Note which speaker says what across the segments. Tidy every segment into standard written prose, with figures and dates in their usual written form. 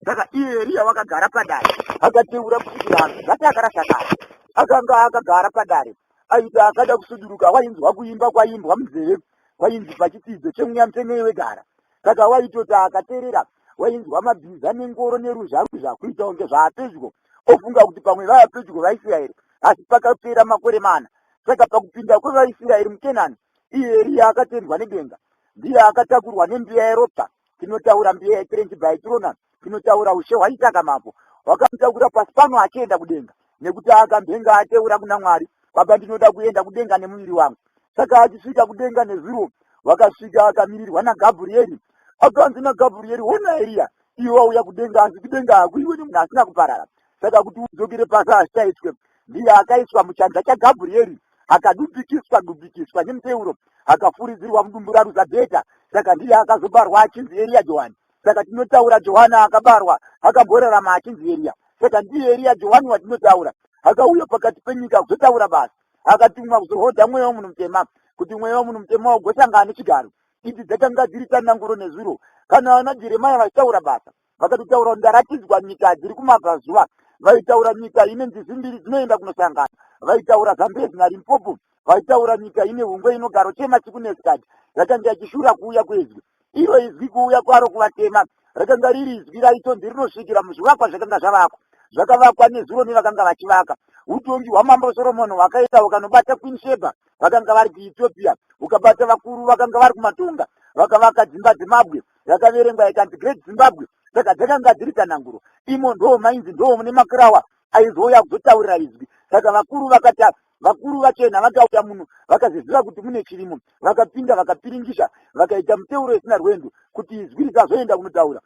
Speaker 1: Saka iye Eriya wakagara padare akateura kusvikira zati akarasa kare. Akanga akagara padare aita akada kusuduruka wainzwa kuimba kwaimbwa munzeve kwainzi pachitsidzo chemweya mutsvene iwe gara. Saka waitoti akaterera wainzwa mabhiza nengoro neruzha ruzha kuita kunge zvaapedyo ofunga kuti pamwe vava pedyo vaIsraeri asi pakapera makore mana. Saka pakupinda kwevaIsraeri muKenani iye Eriya akatendwa nedenga ndiye akatakurwa nembiya yeropa tinotaura mbiya yeTrench by Trona tinotaura ushe hwaIsaka mambo hwakamutakura pasi pano achienda kudenga nekuti akambenga ateura kuna Mwari baba ndinoda kuenda kudenga nemuviri wangu saka achisvika kudenga nezuro wakasvika akamirirwa naGabrieri akanzi naGabrieri hona Eriya iwe wauya kudenga asi kudenga hakuiwe nemunhu asina kuparara saka kuti udzokere pasi hazvichaitwe ndiye akaiswa muchanza chaGabrieri akadubikiswa dubikiswa nemuteuro akafuridzirwa mudumbu raRuzabheta saka ndiye akazobarwa achinzi Eriya Johani saka tinotaura Johani akabarwa akamborarama achinzi Eriya saka ndiye Eriya Johani watinotaura akauya pakati penyika kuzotaura basa akatumwa kuzohodha mweya wemunhu mutema kuti mweya wemunhu mutema ugosangana nechigaro idzi dzakanga dziri tsananguro nezuro kana ana Jeremia vachitaura basa vakatotaura kuti ndaratidzwa nyika dziri kumabvazuva vaitaura nyika ine nzizi mbiri dzinoenda kunosangana vaitaura Zambezi naLimpopo vaitaura nyika ine hungwe inogaro chema siku nesikati yakanga ichishura kuuya kwezwi iro izwi kuuya kwaro kuvatema rakanga riri izwi raitonzi rinosvikira muzvivakwa zvakanga zvavakwa zvakavakwa nezuro nevakanga vachivaka utongi hwamambo Soromoni hwakaita hukanobata Queen Sheba vakanga vari kuEthiopia hukabata vakuru vakanga vari kumatonga vakavaka dzimba dzemabwe yakaverengwa ikanzi Great Zimbabwe saka dzakanga dziri tsananguro imo ndo mainzi ndo mune makurawa aizouya kuzotaurira izwi saka vakuru vakati vakuru vachena vakauya muno vakaziziva kuti mune chirimo vakapinda vakapiringisha vakaita muteuro isina rwendo kuti izwi risazoenda kunotaura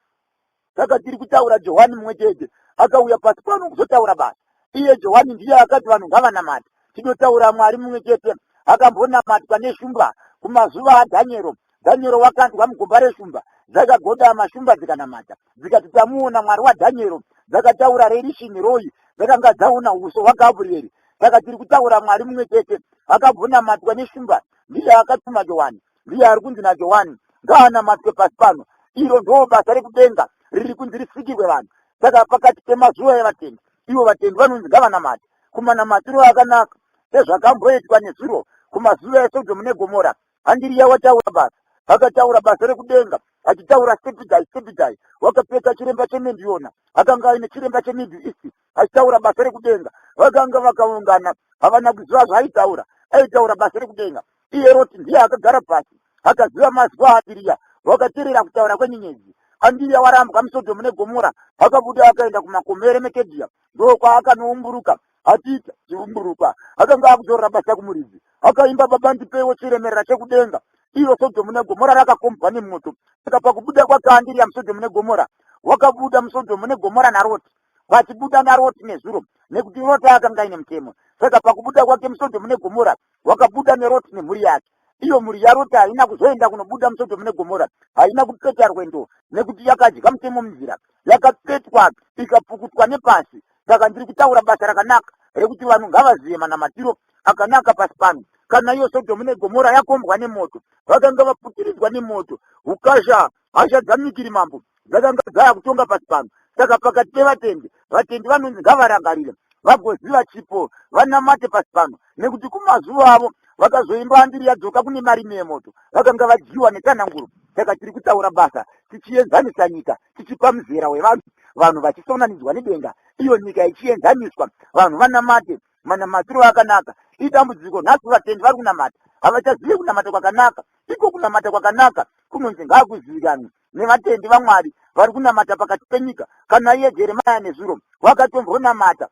Speaker 1: saka tiri kutaura Johani mumwe chete akauya pasi pano kuzotaura basa iye Johani ndiye akati vanhu ngavanamate tinotaura Mwari mumwe chete akambonamatwa neshumba kumazuva aDhaniero Dhaniero wakandwa mugomba reshumba dzakagodama shumba dzikanamata dzikati tamuona Mwari waDhaniero dzakataura rerishini roi dzakanga dzaona uso hwaGabrieri saka tiri kutaura Mwari mumwe chete akambonamatwa neshumba ndiye akatuma Johani ndiye ari kunzi naJohani ngaanamatwe pasi pano iro ndo basa rekudenga riri kunzi risikirwe vanhu saka pakati pemazuva evatendi ivo vatendi vanonzi ngavanamate kumanamatiro akanaka sezvakamboitwa nezuro kumazuva eSodhomu neGomora Andiriya wataura basa akataura basa rekudenga achitaura stepidai stepidai wakapfeka chiremba chemendiona akanga aine chiremba cheMiddle East achitaura basa rekudenga vakanga vakaungana havana kuziva zvaaitaura aitaura basa rekudenga iye Roti ndiye akagara pasi akaziva mazwi aAndiriya wakateerera kutaura kwenyenyedzi Andiriya warambwa muSodhomu neGomora akabuda akaenda kumakomo eRemekedhiya ndokwaakanoumburuka atiita chiumburuka akanga akutorera basa kumuridzi akaimba baba ndipewo chiremerera chekudenga iro Sodhomu neGomora rakakombwa nemoto saka pakubuda kwake Andiriya muSodhomu neGomora wakabuda muSodhomu neGomora naRoti vachibuda naRoti nezuro nekuti Roti akanga aine mutemo saka pakubuda kwake muSodhomu neGomora wakabuda neRoti nemhuri yake iyo mhuri yaRoti haina kuzoenda kunobuda muSodhomu neGomora haina kupeta rwendo nekuti yakadya mutemo munzira yakapetwa ikapukutwa nepasi saka ndiri kutaura basa rakanaka rekuti vanhu ngavazive manamatiro akanaka pasi pano kana iyo Sodhomu neGomora yakombwa nemoto vakanga vaputiridzwa nemoto ukasha hasha dzamikiri mambo dzakanga dzaya kutonga pasi pano saka pakati pevatendi vatendi vanonzi ngavarangarire vagoziva chipo vanamate pasi pano nekuti kumazuva avo vakazoimba andiri yadzoka kune marimi emoto vakanga vadyiwa netsananguro saka tiri kutaura basa tichienzanisa nyika tichipa muzera wevanhu vanhu vachisonanidzwa nedenga iyo nyika ichienzaniswa vanhu vanamate manamatiro akanaka idambudziko nhasi vatendi vari kunamata havachazivi kunamata kwakanaka iko kunamata kwakanaka kunonzi ngaakuzivikanwe nevatendi vaMwari vari kunamata pakati penyika kana iye Jeremaya nezuro wakatombonamata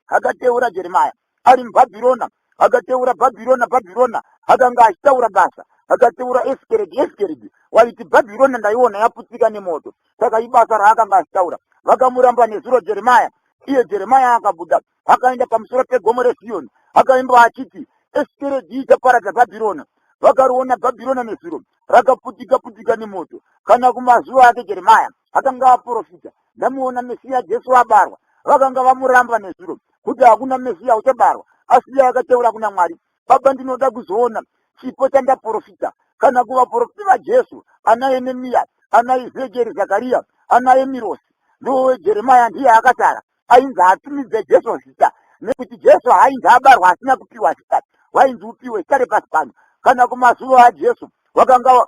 Speaker 1: akateura Jeremaya ari muBhabhirona akateura Bhabhirona Bhabhirona akanga achitaura basa akateura Eskeredi Eskeredi waiti Bhabhirona ndaiona yaputsika nemoto saka ibasa raakanga achitaura vakamuramba nezuro Jeremaya iye Jeremaya akabuda akaenda pamusoro pegomo reZiyoni akaimba achiti Eskeredi ichaparadza Bhabhirona vakariona Bhabhirona nezuro rakaputika putika nemoto kana kumazuva ake Jeremaya akanga aprofita ndamuona Mesiya Jesu abarwa vakanga vamuramba nezuro kuti hakuna Mesiya uchabarwa asi iye akateura kuna Mwari baba ndinoda kuzoona chipo chandaprofita kana kuvaprofita vaJesu ana Enemiya ana Ezekieri Zakariya ana Emirosi NdoJeremaya ndiye akatara ainzi atumidze Jesu zita, nekuti Jesu hainzi abarwa asina kupiwa zita, wainzi upiwe zita repasi pano. Kana kumazuva aJesu vakanga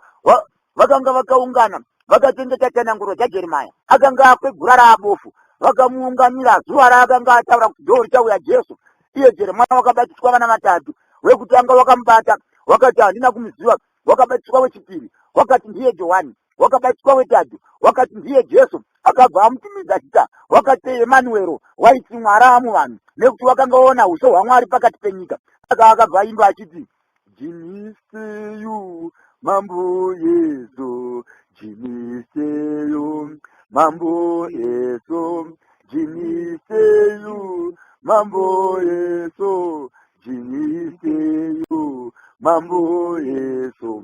Speaker 1: vakanga vakaungana vakachengeta tsananguro dzaJeremaya, akanga akwegura raabofu, vakamuunganira zuva raakanga ataura kuti ndo richauya Jesu. Iye Jeremaya wakabatiswa vana vatatu, wekutanga wakamubata wakati handina kumuziva, wakabatiswa wechipiri wakati ndiye Johani, wakabatiswa wetatu wakati ndiye Jesu. Akabva amutumidza zita wakati Emanuero, waiti Mwari amuvanhu, nekuti wakanga waona uso hwaMwari pakati penyika. Saka akabva aimba achiti Jiniseyu mambo Yesu, Jiniseyu mambo Yesu, Jiniseyu mambo Yesu, Jiniseyu mambo Yesu.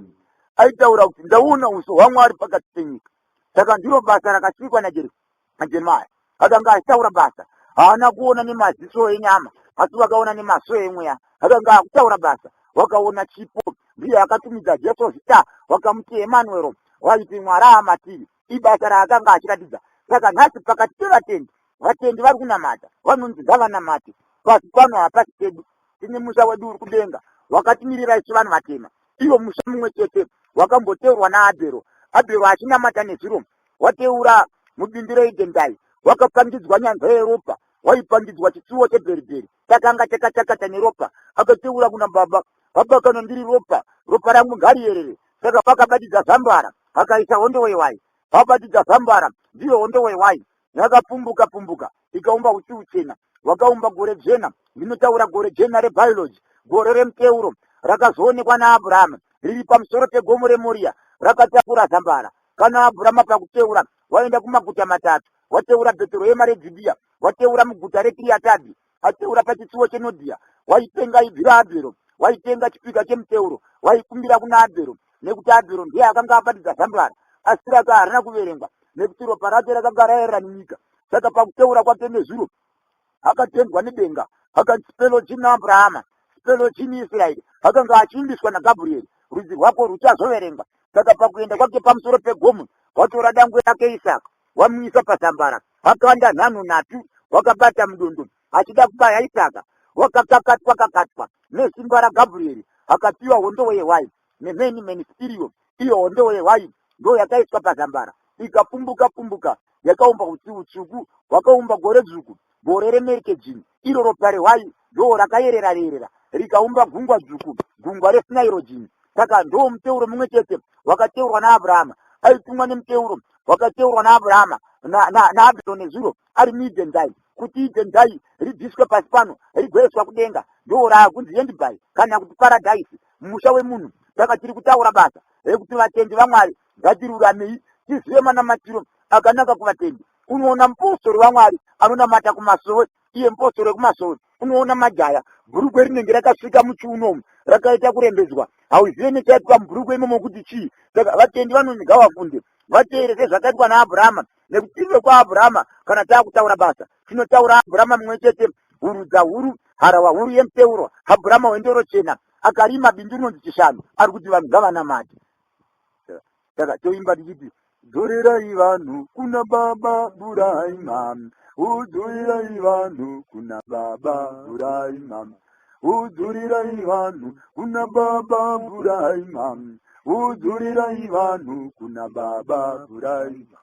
Speaker 1: Aitaura kuti ndaona uso hwaMwari pakati penyika. Saka ndiro basa rakasikwa naJeremaya. Akanga achitaura basa, haana kuona nemaziso enyama, asi vakaona nemaso emweya. Akanga akutaura basa, wakaona chipo. Ndiye akatumidza Jesu zita, wakamuti Emanuero, waiti Mwari amatiri. Ibasa raakanga achiratidza. Saka nhasi pakati pevatendi, vatendi vari kunamata, vanonzi ngavanamate. Pasi pano hapasi pedu, tine musha wedu uri kudenga wakatimirira isu vanhu vatema. Iwo musha mumwe chete wakamboteurwa naAbhero, Abhero achinamata nezviro, wateura mubindu reIdhendai, wakapangidzwa nyanza yeropa, waipangidzwa chitsuwo chebheribheri chakanga chakachakata neropa. Akateura kuna baba, baba kana ndiri ropa, ropa rangu ngariyerere. Saka vakabatidza zambara, vakaisa hondo wewai, vabatidza zambara, ndiyo hondo wewai yakapfumbuka pfumbuka ikaumba utsi uchena, wakaumba gore jena. Ndinotaura gore jena rebiology, gore remuteuro rakazoonekwa naAbhurahama riri pamusoro pegomo reMoria, rakatakura zambara. Kana Abhurahama pakuteura waenda kumaguta matatu, wateura Bheterehema reJudhiya, wateura muguta reKiriatadhi, ateura pachitsuwo cheNodhiya, waitenga ibvi raAbhero, waitenga chipika chemuteuro, waikumbira kuna Abhero, nekuti Abhero ndiye akanga abatidza zambara, asi rake harina kuverengwa, nekuti ropa rake rakanga raerera nenyika. Saka pakuteura kwake nezuro akatendwa nedenga, akanzi spelojini naAbhurahama, spelojini Israeri, akanga achiimbiswa naGabrieri, rudzi rwako ruchazoverengwa. Saka pakuenda kwake pamusoro pegomo, watora dangwe rake Isaka, wamuisa pazambara, akanda nhanho nhatu, wakabata mudondo achida kubaya Isaka, wakakakatwa kakatwa nesimba raGabrieri, akapiwa hondowe yehwai nemheni mheni spirio. Iyo hondowe yehwai ndo yakaiswa pazambara, ikapfumbuka pfumbuka, yakaumba utsi utsvuku, wakaumba gore dzvuku, gore remerikejini. Iro ropa rehwai ndo rakayerera yerera, rikaumba gungwa dzvuku, gungwa resinairojini. Saka ndo muteuro mumwe chete wakateurwa naAbhurahama, aitumwa nemuteuro wakateurwa naAbhurahama naAbhero nezuro ari muIdhendai, kuti Idhendai ribviswe pasi pano rigoiswa kudenga, ndo raakunzi Yendibai kana kuti paradhaisi, musha wemunhu. Saka tiri kutaura basa rekuti vatendi vaMwari ngatiruramei, tizive manamatiro akanaka kuvatendi. Unoona mupostori waMwari anonamata kumasowe, iye mupostori wekumasowe, unoona majaya bhurukwe rinenge rakasvika muchiunomu rakaita kurembedzwa, hauzive nechaitwa mubhurukwe imomo kuti chii. Saka vatendi vanonzi ngavafunde, vateere sezvakaitwa naAbhurahama, nekuti ive kwaAbhurahama kana taakutaura basa tinotaura Abhurahama mumwe chete, hurudza huru, harahwa huru yemuteuro, Abhurahama wendoro chena, akarima bindu rinonzi chishanu, ari kuti vanhu ngavanamate. Saka toimba tichiti dzorerai vanhu kuna baba Buraima, udzorerai vanhu kuna baba Buraima, udzorerai vanhu kuna baba Buraima, udzorerai vanhu kuna baba Buraima.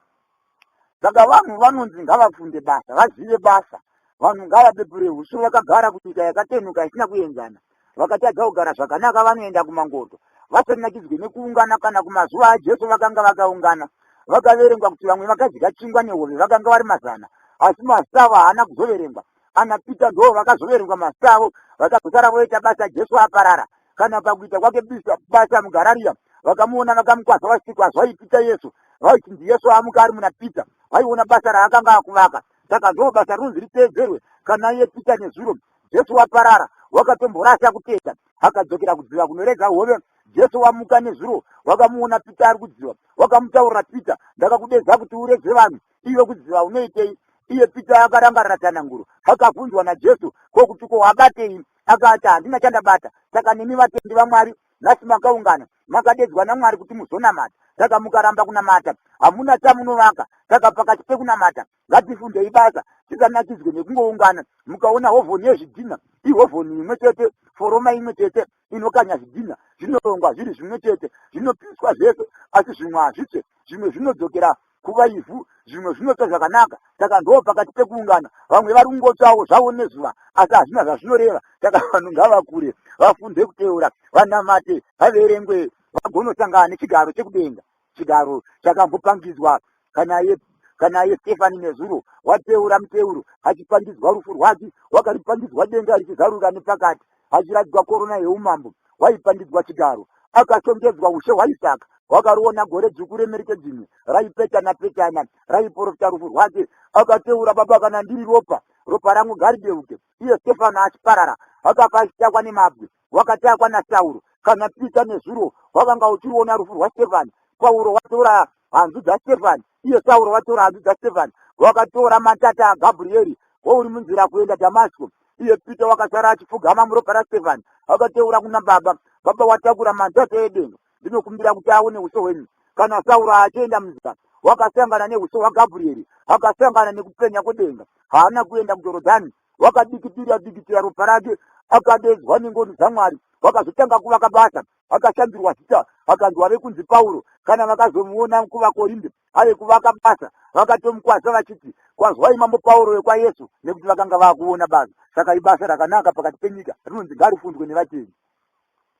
Speaker 1: Saka vanhu vanonzi ngavafunde basa, vazive basa. Vanhu ngavapepure husu vakagara kunyika yakatenuka isina kuenzana. Vakatadza kugara zvakanaka vanoenda kumangoto, vasanakidzwe nekuungana. Kana kumazuva aJesu vakanga vakaungana, vakaverengwa kuti vamwe vakadya chingwa nehove vakanga vari mazana, asi mazita avo haana kuzoverengwa. Ana Pita ndo vakazoverengwa mazita avo, vakazosara voita basa Jesu aparara. Kana pakuita kwake basa muGarariya, vakamuona vakamukwaza vachiti kwazwai Pita Yesu, vaiti ndiYesu amuka ari muna Pita. Vaiona basa raakanga akuvaka. Saka ndo basa rinonzi riteedzerwe. Kana iye Pita nezuro Jesu waparara, wakatomborasa kutenda, akadzokera kudziva kunoredza hove. Jesu wamuka nezuro, wakamuona Pita ari kudziva, wakamutaurira Pita, ndakakudedza kuti uredze vanhu, iwe kudziva unoitei? Iye Pita akarangarira tsananguro, akabvunzwa naJesu, ko kuti ko wabatei? Akati handina chandabata. Saka nemi vatendi vaMwari nhasi makaungana, makadedzwa naMwari kuti muzonamata. Saka mukaramba kunamata hamuna chamunovaka. Saka pakati pekunamata ngatifundei basa, tisanakidzwe nekungoungana. Mukaona hovhoni yezvidhina, ihovhoni imwe chete, foroma imwe chete inokanya zvidhina, zvinorongwa zviri zvimwe chete, zvinopiswa zvese, asi zvimwe hazvitsve, zvimwe zvinodzokera kuva ivhu, zvimwe zvinotsva zvakanaka. Saka ndoo pakati pekuungana, vamwe vari kungotsvawo zvavo nezuva, asi hazvina zvazvinoreva. Saka vanhu ngavakure, vafunde kuteura, vanamate, vaverengwe, vagonosangana nechigaro chekudenga, chigaro chakambopangidzwa kana ye kana ye Stefani nezuro wateura muteuro achipangidzwa rufu rwake, wakaripangidzwa denga richizaruka nepakati, achiradzikwa korona yeumambo, waipangidzwa chigaro, akashongedzwa ushe hwaIsaka, wakaruona gore dzvuku reMerikedzimwe raipetana petana, raiprofita rufu rwake. Akateura, Baba, kana ndiri ropa, ropa rangu ngarideuke. Iye Stefano achiparara, akafa achitakwa nemabwe, wakatakwa naSauro. Kana Pita nezuro wakanga uchiruona rufu rwaStefani, Pauro watora hanzu dzaStefani, iye Sauro watora hanzu dzaStefani, wakatora matata aGabrieri, wauri munzira kuenda Dhamasiko. Iye Pita wakasara achipfugama muropa raStefani, akateura kuna Baba, Baba watakura matata edenga, ndinokumbira kuti aone uso hwenyu. Kana Sauro achienda munzira, wakasangana neuso hwaGabrieri, akasangana nekupenya kwedenga, haana kuenda kuJorodhani, wakadikitira dikitira ropa rake, akadedzwa nengoni dzaMwari, wakazotanga kuvaka basa, akashandurwa zita, akanzi wave kunzi Pauro. Kana vakazomuona kuvaKorinde ave kuvaka basa, vakatomukwaza vachiti, Kwazwai mambo Pauro wekwaYesu, nekuti vakanga vakuona basa. Saka ibasa rakanaka pakati penyika, rinonzi ngarifundwe nevatendi.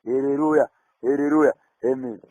Speaker 1: Hereruya, hereruya, amen.